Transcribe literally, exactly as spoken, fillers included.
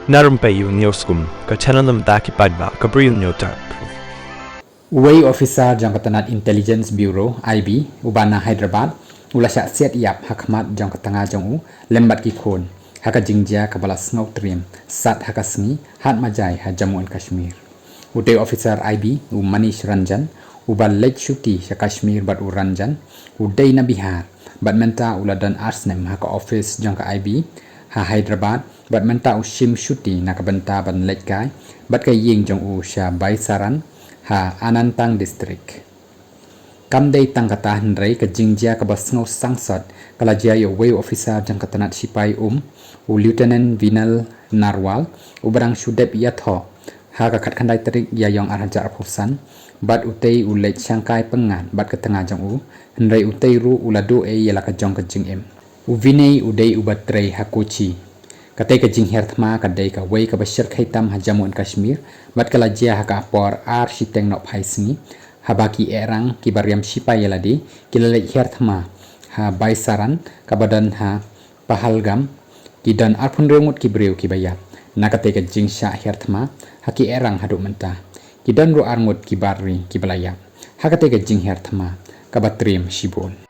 Na rympei ïa u News Kum, ka channel na bynta ki paidbah ka Bri u Hynñiewtrep. Uwei u officer jong ka tnat Intelligence Bureau, I B, uba na Hyderabad, u la shah siat ïap ha khmat jong ka tnga jong u lem bad ki khun ha ka jingjia kaba la sngew triem sat ha ka sngi Hat Majai ha Jammu and Kashmir. Utei u officer I B, u Manish Ranjan, uba leit shuti sha Kashmir bad u Ranjan, u dei na Bihar bad mynta u la don ar snem ha ka office jong ka I B ha Hyderabad, bad mynta u shim shuti na ka bynta ban leit kai bad ka ïing jong u sha Baisaran ha Anantnag District. Kam dei tang kata hynrei ka jingjia kaba sngew sangsot ka la jia ïa uwei u officer jong ka tnat shipai um, u Lieutenant Vinal Narwal, uba dang shu dep ïathoh ha ka khatkhyndai tarik Ïaïong ar hajar arphew san bad utei u leit shangkai pyngngad bad ka tnga jong u, hynrei utei ruh u la duh ei ïa la ka jong ka jingim. U Vinay u dei uba trei ha Kochi. Katei ka jinghiar thma ka dei kawei kaba shyrkhei tam ha Jammu and Kashmir bad ka la jia ha ka por ar shiteng nohphai sngi, haba ki ehrang kiba riam shipai ïa lade ki la leit hiar thma ha Baisaran kaba don ha Pahalgam. Ki don arphew hynriew ngut ki briew kiba ïap na katei ka jingshah hiar thma ha ki ehrang haduh mynta. Ki don ruh ar ngut ki bar ri kiba la ïap ha katei ka jinghiar thma kaba triem shibun.